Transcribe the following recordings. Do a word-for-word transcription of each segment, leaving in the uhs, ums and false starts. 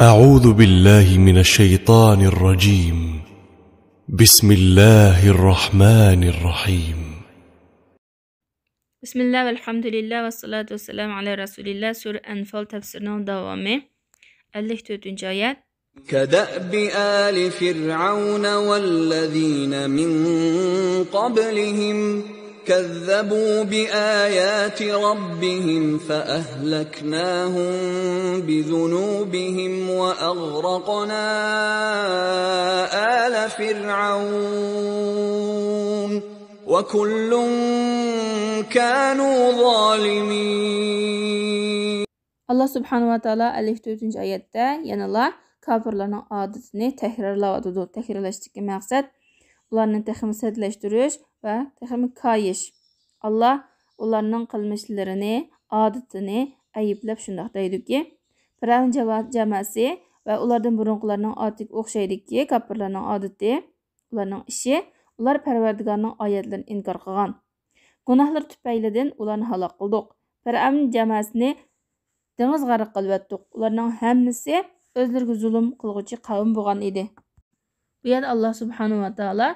أعوذ بالله من الشيطان الرجيم. بسم الله الرحمن الرحيم. بسم الله والحمد لله والصلاة والسلام على رسول الله. سۈرە ئەنفال تەپسىرىنىڭ داۋامى. ئەللىك تۆتىنچى ئايەت. كدأب آل فرعون والذين من قبلهم كذبوا بآيات ربهم فأهلكناهم بذنوبهم وأغرقنا آل فرعون وكل كانوا ظالمين. ئاللا سۇبھانەھۇ ۋە تائالا ئەللىك تۆتىنچى ئايەتتە يەنىلا كاپىرلارنىڭ ئادىتىنى تەكرارلاۋاتىدۇ. تەكرارلاشتىكى مەقسەت، ئۇلارنى تېخىمۇ سەتلەشتۈرۈش ۋە تېخىمۇ كايىش. ئاللا ئۇلارنىڭ قىلمىشلىرىنى، ئادىتىنى ئەيىبلەپ شۇنداق دەيدۇكى، پىرئەۋن جاما-، جاماسى ۋە ئۇلاردىن بۇرۇنقىلارنىڭ ئادىتىگە ئوخشايدۇكى، كاپىرلارنىڭ ئادىتى، ئۇلارنىڭ ئىشى، ئۇلار پەرۋەردىگارنىڭ ئايەتلىرىنى ئىنكار قىلغان. گۇناھلىرى تۈپەيلىدىن ئۇلارنى ھالاك قىلدۇق. پىرئەۋن جاماسىنى دېڭىزغا غەرق قىلىۋەتتۇق. ئۇلارنىڭ ھەممىسى ئۆزلىرىگە زۇلۇم قىلغۇچى قەۋم بولغان ئىدى. بۇ يەردە ئاللا سۇبھانەھۇ ۋە تائالا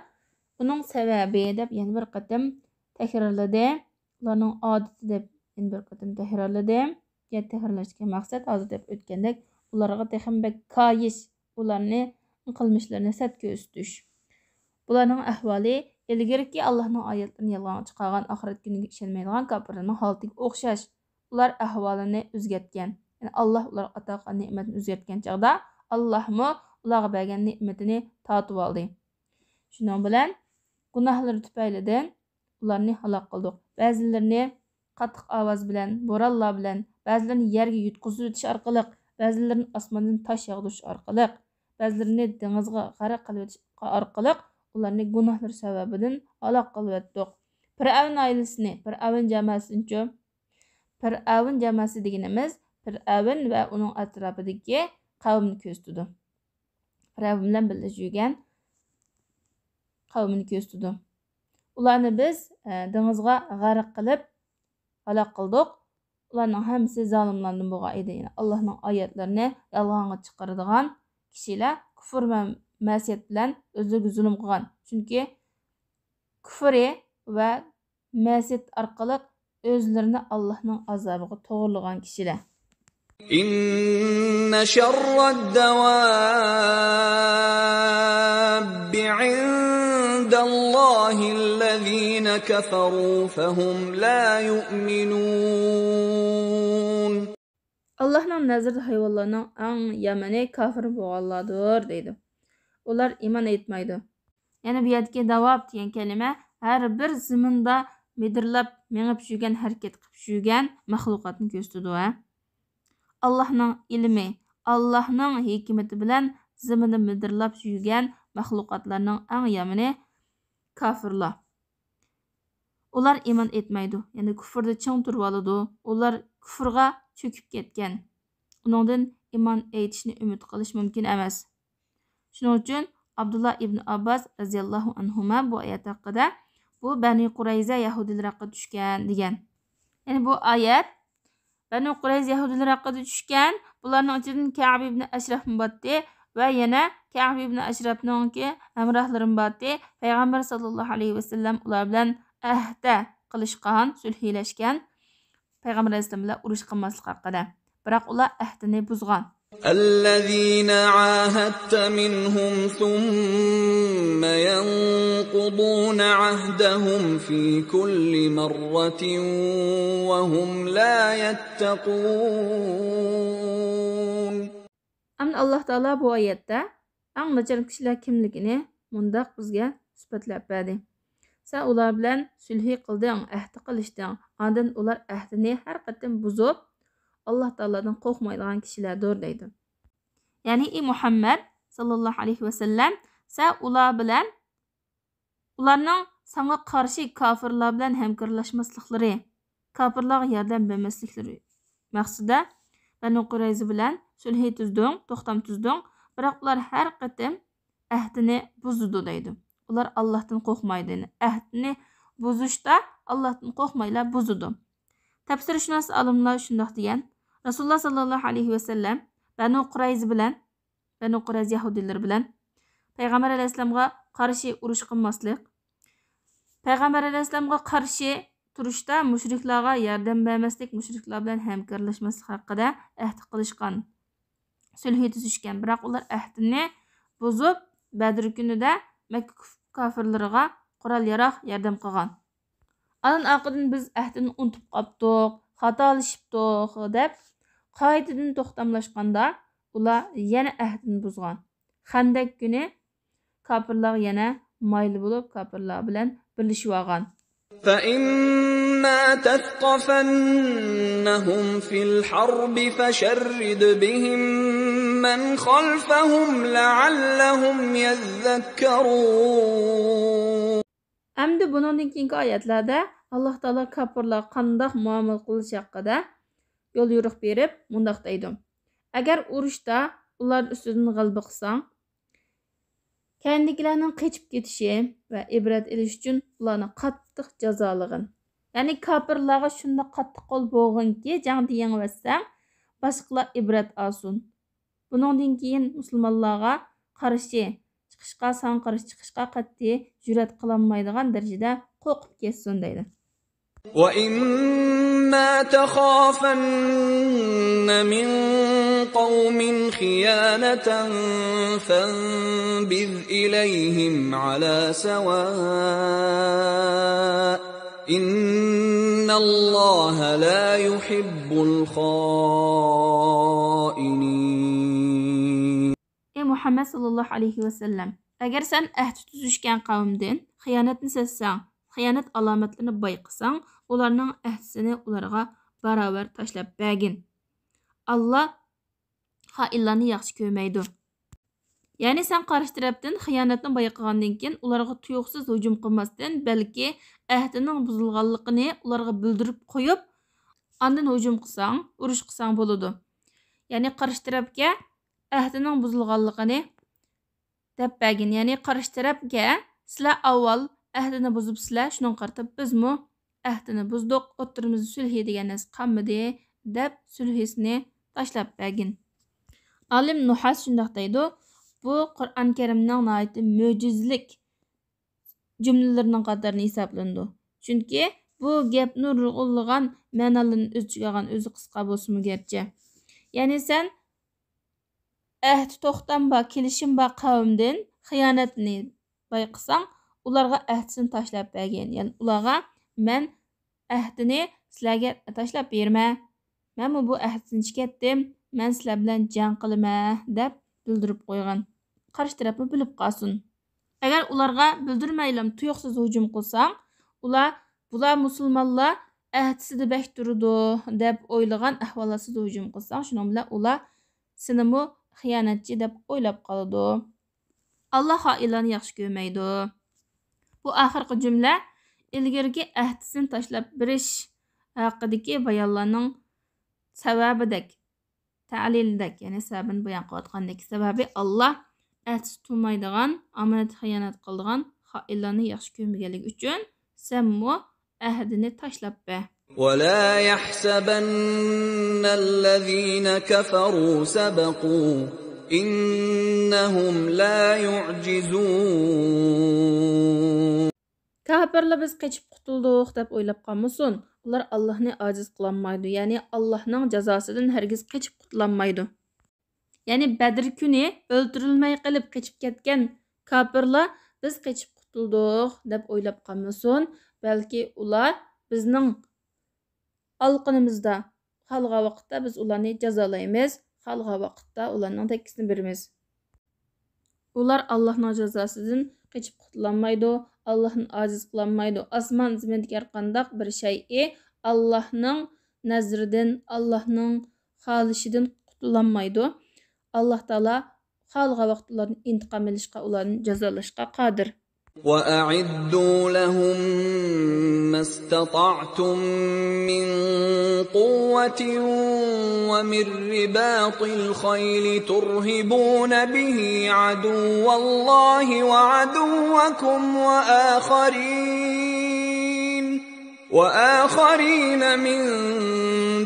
بۇنىڭ سەۋەبى دەپ يەنە بىر قېتىم تەكرارلىدى. ئۇلارنىڭ ئادىتى دەپ يەنە بىر قېتىم تەكرارلىدى. يەنە تەكرارلاشتىكى مەقسەت ھازىر دەپ ئۆتكەندەك، ئۇلارغا تېخىمۇ بەك كايىش، ئۇلارنى قىلمىشلىرىنى سەت كۆرسىتىش. بۇلارنىڭ ئەھۋالى ئىلگىرىكى ئاللانىڭ ئايەتلىرىنى يالغانغا چىقارغان، ئاخىرەت كۈنىگە ئىشەنمەيدىغان كاپىرلارنىڭ ھالىتىگە ئوخشاش. ئۇلار ئەھۋالىنى ئۆزگەرتكەن. يەنى ئاللا ئۇلارغا ئاتا قىلغان نېمەتنى ئۆزگەرتكەن چاغدا، ئاللامۇ ئۇلارغا بەرگەن نېمىتىنى تارتىۋالدى. شۇنىڭ بىلەن گۇناھلىرى تۈپەيلىدىن ئۇلارنى ھالاك قىلدۇق. بەزىلىرىنى قاتتىق ئاۋاز بىلەن، بورانلار بىلەن، بەزىلىرىنى يەرگە يۇتقۇزۇۋېتىش ئارقىلىق، بەزىلىرىنى ئاسماندىن تاش ياغدۇرۇش ئارقىلىق، بەزىلىرىنى دېڭىزغا غەرق قىلىۋېتىش ئارقىلىق ئۇلارنى گۇناھلىرى سەۋەبىدىن ھالاك قىلىۋەتتۇق. پىرئەۋن ئائىلىسىنى، پىرئەۋن جاماسىنىچۇ؟ پىرئەۋن جاماسى دېگىنىمىز پىرئەۋن ۋە ئۇنىڭ ئەتراپىدىكى قەۋمنى كۆرسىتىدۇ. پىرئەۋن بىلەن بىللە يۈرگەن قەۋمىنى كۆرسىتىدۇ. ئۇلارنى بىز، ئە، دېڭىزغا غەرق قىلىپ ھالاك قىلدۇق. ئۇلارنىڭ ھەممىسى زالىملاردىن بولغان ئىدى. يەنى ئاللانىڭ ئايەتلىرىنى يالغانغا چىقىرىدىغان كىشىلەر، كۇفر ۋە مەسىيەت بىلەن ئۆزلىرىگە زۇلۇم قىلغان. چۈنكى كۇفرى ۋە مەسىيەت ئارقىلىق ئۆزلىرىنى ئاللانىڭ ئازابىغا توغرىلىغان كىشىلەر. إن شر الدواب عند الله الذين كفروا فهم لا يؤمنون. ئاللانىڭ نەزىرىدە ھايۋانلارنىڭ ئەڭ يامىنى كاپىر بولغانلاردۇر، دەيدۇ. ئۇلار ئىمان ئېيتمايدۇ. يەنى بۇ يەردىكى داۋاب دېگەن كەلىمە ھەر بىر زېمىندا مىدىرلاپ مېڭىپ يۈرگەن، ھەرىكەت قىلىپ يۈرگەن مەخلۇقاتنى كۆرسىتىدۇ، ھە. ئاللانىڭ ئىلمى، ئاللانىڭ ھېكمىتى بىلەن زېمىندا مىدىرلاپ يۈرگەن مەخلۇقاتلارنىڭ ئەڭ يامىنى كاپىرلار. ئۇلار ئىمان ئېيتمايدۇ، يەنى كۇفردا چىڭ تۇرۇۋالىدۇ. ئۇلار كۇفرغا چۆكۈپ كەتكەن. ئۇنىڭدىن ئىمان ئېيتىشنى ئۈمىد قىلىش مۇمكىن ئەمەس. شۇنىڭ ئۈچۈن ئابدۇللا ئىبن ئابباس رەزىياللاھۇ ئەنھۇما بۇ ئايەت ھەققىدە، بۇ بەنى قۇرەيزە يەھۇدىيلىرى ھەققىدە چۈشكەن، دېگەن. يەنى بۇ ئايەت بەنۇ قۇرەيزە يەھۇدىيلىرى ھەققىدە چۈشكەن. بۇلارنىڭ ئىچىدىن كەئب ئىبن ئەشرەفمۇ بارتتى ۋە يەنە كەئب ئىبن ئەشرەفنىڭكى ھەمراھلىرىمۇ بارتتى. پەيغەمبەر ساللاللاھۇ ئەلەيھى ۋەسەللەم ئۇلار بىلەن ئەھدە قىلىشقان، سۈلھىلەشكەن، پەيغەمبەر ئەلەيھىسسالام بىلەن ئۇرۇش قىلماسلىق ھەققىدە. بىراق ئۇلار ئەھدىنى بۇزغان. الذين عاهدت منهم ثم ينقضون عهدهم في كل مرة وهم لا يتقون. ئەمدى ئاللا تائالا بۇ ئايەتتە ئەڭ ناچار كىشىلەر كىملىكىنى مۇنداق بىزگە سۈپەتلەپ بەردى. سەن ئۇلار بىلەن سۈلھى قىلدىڭ، ئەھدى قىلىشتىڭ، ئاندىن ئۇلار ئەھدىنى ھەر قېتىم بۇزۇپ، ئاللا تائالادىن قورقمايدىغان كىشىلەردۇر، دەيدۇ. يەنى، ئى مۇھەممەد ساللاللاھۇ ئەلەيھى ۋەسەللەم، سەن ئۇلار بىلەن، ئۇلارنىڭ ساڭا قارشى كاپىرلار بىلەن ھەمكارلاشماسلىقلىرى، كاپىرلارغا ياردەم بەرمەسلىكلىرى مەقسىتىدە بەنۇ قۇرەيزە بىلەن سۈلھى تۈزدۈڭ، توختام تۈزدۈڭ، بىراق ئۇلار ھەر قېتىم ئەھدىنى بۇزىدۇ، دەيدۇ. ئۇلار ئاللاھتىن قورقمايدۇ، يەنى ئەھدىنى بۇزۇشتا ئاللاھتىن قورقمايلا بۇزىدۇ. تەپسىرشۇناس ئالىملار شۇنداق دېگەن، رەسۇلۇللا ساللاللاھۇ ئەلەيھى ۋەسەللەم بەنۇ قۇرەيزە بىلەن، بەنۇ قۇرەيزە يەھۇدىيلىرى بىلەن پەيغەمبەر ئەلەيھىسسالامغا قارشى ئۇرۇش قىلماسلىق، پەيغەمبەر ئەلەيھىسسالامغا قارشى تۇرۇشتا مۇشرىكلارغا ياردەم بەرمەسلىك، مۇشرىكلار بىلەن ھەمكارلاشماسلىق ھەققىدە ئەھدى قىلىشقان، سۈلھى تۈزۈشكەن. بىراق ئۇلار ئەھدىنى بۇزۇپ، بەدر كۈنىدە مەككە كۇف-، كاپىرلىرىغا قورال-ياراغ ياردەم قىلغان. ئاندىن ئارقىدىن «بىز ئەھدىنى ئۇنتۇپ قاپتۇق، خاتالىشىپتۇق» دەپ، قايتىدىن توختاملاشقاندا، ئۇلار يەنە ئەھدىنى بۇزغان. خەندەك كۈنى كاپىرلارغا يەنە مايىل بولۇپ، كاپىرلار بىلەن بىرلىشىۋالغان. فإما تثقفنهم في الحرب فشرد بهم من خلفهم لعلهم يذكرون. ئەمدى بۇنىڭدىن كېيىنكى ئايەتلەردە ئاللاھ تائالا كاپىرلارغا قانداق مۇئامىلە قىلىش ھەققىدە يول يورۇق بېرىپ، مۇنداق دەيدۇ: ئەگەر ئۇرۇشتا ئۇلار ئۈستىدىن غەلىبە قىلساڭ، كەينىدىكىلەرنىڭ قېچىپ كېتىشى ۋە ئىبرەت ئېلىش ئۈچۈن ئۇلارنى قاتتىق جازالىغىن. يەنى كاپىرلارغا شۇنداق قاتتىق قول بولغىنكى، جەڭدە يېڭىۋەتسەڭ، باشقىلار ئىبرەت ئالسۇن. بۇنىڭدىن كېيىن مۇسۇلمانلارغا قارشى چىقىشقا، ساڭا قارشى چىقىشقا قەتئىي جۈرئەت قىلالمايدىغان دەرىجىدە قورقۇپ كەتسۇن دەيدۇ. وإما تخافن من قوم خيانة فانبذ إليهم على سواء إن الله لا يحب الخائنين. ئەي مۇھەممەد ساللاللاھۇ ئەلەيھى ۋەسەللەم، ئەگەر سەن ئەھدى تۈزۈشكەن قەۋمدىن خىيانەتنى سەزسەڭ، خىيانەت ئالامەتلىرىنى بايقىساڭ، ئۇلارنىڭ ئەھدىسىنى ئۇلارغا باراۋەر تاشلاپ بەرگىن. ئاللا خائىنلارنى ياخشى كۆرمەيدۇ. يەنى سەن قارشى تەرەپتىن خىيانەتنى بايقىغاندىن كېيىن، ئۇلارغا تۇيۇقسىز ھۇجۇم قىلماستىن، بەلكى ئەھدىنىڭ بۇزۇلغانلىقىنى ئۇلارغا بىلدۈرۈپ قويۇپ، ئاندىن ھۇجۇم قىلساڭ، ئۇرۇش قىلساڭ بولىدۇ. يەنى قارشى تەرەپكە ئەھدىنىڭ بۇزۇلغانلىقىنى دەپ بەرگىن. يەنى قارشى تەرەپكە، سىلەر ئاۋۋال ئەھدىنى بۇزۇپسىلەر، شۇنىڭغا قارىتا بىزمۇ ئەھدىنى بۇزدۇق، ئوتتۇرىمىزدا سۈلھى دېگەن نەرسە قالمىدى، دەپ سۈلھىسىنى تاشلاپ بەرگىن. ئالىم نۇھاس شۇنداق دەيدۇ: بۇ قۇرئان كەرىمنىڭ ناھايىتى مۆجىزىلىك جۈملىلىرىنىڭ قاتارىدا ھېسابلىنىدۇ. چۈنكى بۇ گەپ نۇرغۇنلىغان مەنالىرىنى ئۆز ئىچىگە ئالغان، ئۆزى قىسقا بولسىمۇ گەرچە. يەنى سەن ئەھدى توختام بار، كېلىشىم بار قەۋمدىن خىيانەتنى بايقىساڭ، ئۇلارغا ئەھدىسىنى تاشلاپ بەرگىن. يەنى ئۇلارغا مەن ئەھدىنى سىلەرگە تاشلاپ بېرىمەن. مەنمۇ بۇ ئەھدىدىن چىقىپ كەتتىم. مەن سىلەر بىلەن جەڭ قىلىمەن، دەپ بىلدۈرۈپ قويغىن. قارشى تەرەپمۇ بىلىپ قالسۇن. ئەگەر ئۇلارغا بىلدۈرمەيلا تۇيۇقسىز ھۇجۇم قىلساڭ، ئۇلار، بۇلار مۇسۇلمانلار، ئەھدىسىدە بەك تۇرىدۇ، دەپ ئويلىغان ئەھۋالدا سىز ھۇجۇم قىلساڭ، شۇنىڭ بىلەن ئۇلار سېنىمۇ خىيانەتچى دەپ ئويلاپ قالىدۇ. ئاللا خائىنلارنى ياخشى كۆرمەيدۇ. بۇ ئاخىرقى جۈملە ئىلگىرىكى ئەھدىسىنى تاشلاپ بېرىش ھەققىدىكى بايانلارنىڭ سەۋەبىدەك، تەلىلىدەك، يەنى سەۋەبىنى بايان قىلىۋاتقاندەك، سەۋەبى ئاللا ئەھدىسى تۇرمايدىغان، ئامانەتكە خىيانەت قىلىدىغان خائىنلارنى ياخشى كۆرمىگەنلىكى ئۈچۈن سەنمۇ ئەھدىنى تاشلاپ بەر. ولا يحسبن الذين كفروا سبقوا إنهم لا يعجزون. كاپىرلار بىز قېچىپ قۇتۇلدۇق دەپ ئويلاپ قالمىسۇن. ئۇلار ئاللاھنى ئاجىز قىلالمايدۇ، يەنى ئاللاھنىڭ جازاسىدىن ھەرگىز قېچىپ قۇتۇلالمايدۇ. يەنى بەدىر كۈنى ئۆلتۈرۈلمەي قېلىپ قېچىپ كەتكەن كاپىرلار بىز قېچىپ قۇتۇلدۇق دەپ ئويلاپ قالمىسۇن، بەلكى ئۇلار بىزنىڭ ئالىقىنىمىزدا، خالىغان ۋاقىتتا بىز ئۇلارنى جازالايمىز، خالىغان ۋاقىتتا ئۇلارنىڭ دەككىسىنى بېرىمىز. ئۇلار ئاللاھنىڭ جازاسىدىن قېچىپ قۇتۇلالمايدۇ، ئاللاھنى ئاجىز قىلالمايدۇ. ئاسمان زېمىندىكى ھەر قانداق بىر شەيئى ئاللاھنىڭ نەزىرىدىن، ئاللاھنىڭ خالىشىدىن قۇتۇلالمايدۇ. ئاللاھ تائالا خالىغان ۋاقىتتا ئۇلاردىن ئىنتىقام ئېلىشقا، ئۇلارنى جازالاشقا قادىر. وأعدوا لهم ما استطعتم من قوة ومن رباط الخيل ترهبون به عدو الله وعدوكم وآخرين وآخرين من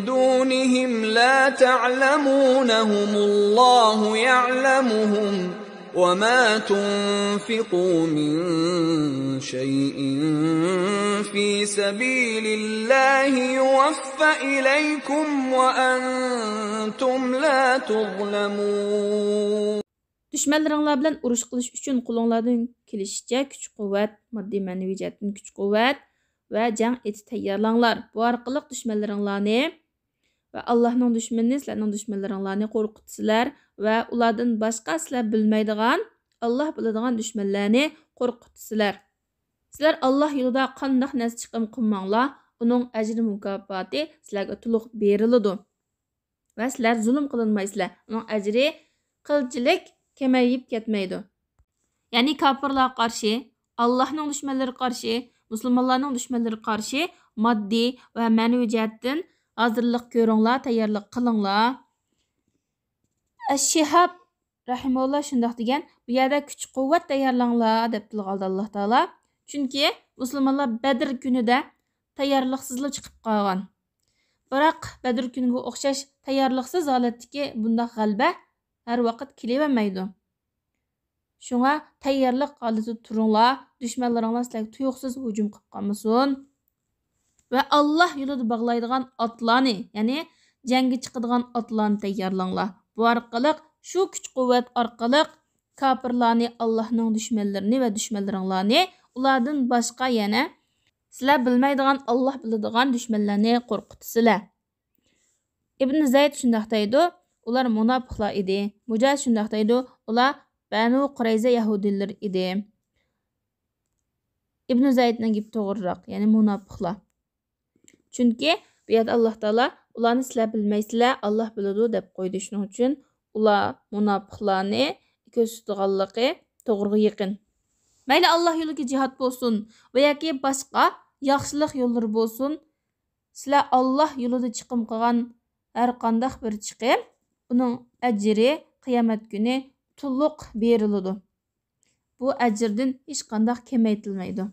دونهم لا تعلمونهم الله يعلمهم وما تنفقوا من شيء في سبيل الله يوف إليكم وأنتم لا تظلمون. دۈشمەنلىرىڭلار بىلەن ئۇرۇش قىلىش ئۈچۈن قولۇڭلاردىن كېلىشىچە كۈچ-قۇۋۋەت، ماددىي، مەنىۋى جەھەتتىن كۈچ-قۇۋۋەت ۋە جەڭ ئېتى تەييارلاڭلار. بۇ ئارقىلىق دۈشمەنلىرىڭلارنى ۋە ئاللاھنىڭ دۈشمىنىنى، سىلەرنىڭ دۈشمەنلىرىڭلارنى قورقۇتىسىلەر ۋە ئۇلاردىن باشقا سىلەر بىلمەيدىغان، ئاللاھ بىلىدىغان دۈشمەنلەرنى قورقۇتىسىلەر. سىلەر ئاللاھ يولىدا قانداق نەرسە چىقىم قىلماڭلار، ئۇنىڭ ئەجرى مۇكاپاتى سىلەرگە تولۇق بېرىلىدۇ. ۋە سىلەر زۇلۇم قىلىنمايسىلەر. ئۇنىڭ ئەجرى قىلچىلىك كېمەيىپ كەتمەيدۇ. يەنى كاپىرلارغا قارشى، ئاللاھنىڭ دۈشمەنلىرىگە قارشى، مۇسۇلمانلارنىڭ دۈشمەنلىرىگە قارشى ماددىي ۋە مەنىۋى جەھەتتىن ھازىرلىق كۆرۈڭلار، تەييارلىق قىلىڭلار. ئەششىھاب رەھىمەھۇللا شۇنداق دېگەن، بۇ يەردە كۈچ-قۇۋۋەت تەييارلاڭلار دەپ تىلغا ئالدى ئاللاھ تائالا. چۈنكى مۇسۇلمانلار بەدر كۈنىدە تەييارلىقسىزلا چىقىپ قالغان. بىراق بەدر كۈنىگە ئوخشاش تەييارلىقسىز ھالەتتىكى بۇنداق غەلىبە ھەر ۋاقىت كېلىۋەرمەيدۇ. شۇڭا تەييارلىق ھالىتىدە تۇرۇڭلار، دۈشمەنلىرىڭلار سىلەرگە تۇيۇقسىز ھۇجۇم قىلىپ قالمىسۇن. ۋە ئاللاھ يولىدا باغلايدىغان ئاتلارنى، يەنى جەڭگە چىقىدىغان ئاتلارنى تەييارلاڭلار. بۇ ئارقىلىق، شۇ كۈچ-قۇۋۋەت ئارقىلىق كاپىرلارنى، ئاللاھنىڭ دۈشمەنلىرىنى ۋە دۈشمەنلىرىڭلارنى، ئۇلاردىن باشقا يەنە سىلەر بىلمەيدىغان، ئاللاھ بىلىدىغان دۈشمەنلەرنى قورقۇتىسىلەر. ئىبن زەيد شۇنداق دەيدۇ، ئۇلار مۇناپىقلار ئىدى. مۇجاھىد شۇنداق دەيدۇ، ئۇلار بەنۇ قۇرەيزە يەھۇدىيلىرى ئىدى. ئىبن زەيدنىڭ گېپى توغرىراق، يەنى مۇناپىقلار. چۈنكى بۇ يەردە ئاللاھ تائالا ئۇلارنى سىلەر بىلمەيسىلەر، ئاللاھ بىلىدۇ دەپ قويدى. شۇنىڭ ئۈچۈن ئۇلار مۇناپىقلارنى كۆرسىتىدىغانلىقى توغرىغا يېقىن. مەيلى ئاللاھ يولىدىكى جىھاد بولسۇن ۋە ياكى باشقا ياخشىلىق يوللىرى بولسۇن، سىلەر ئاللاھ يولىدا چىقىم قىلغان ھەر قانداق بىر چىقىم، ئۇنىڭ ئەجرى قىيامەت كۈنى تولۇق بېرىلىدۇ. بۇ ئەجىردىن ھېچقانداق كېمەيتىلمەيدۇ.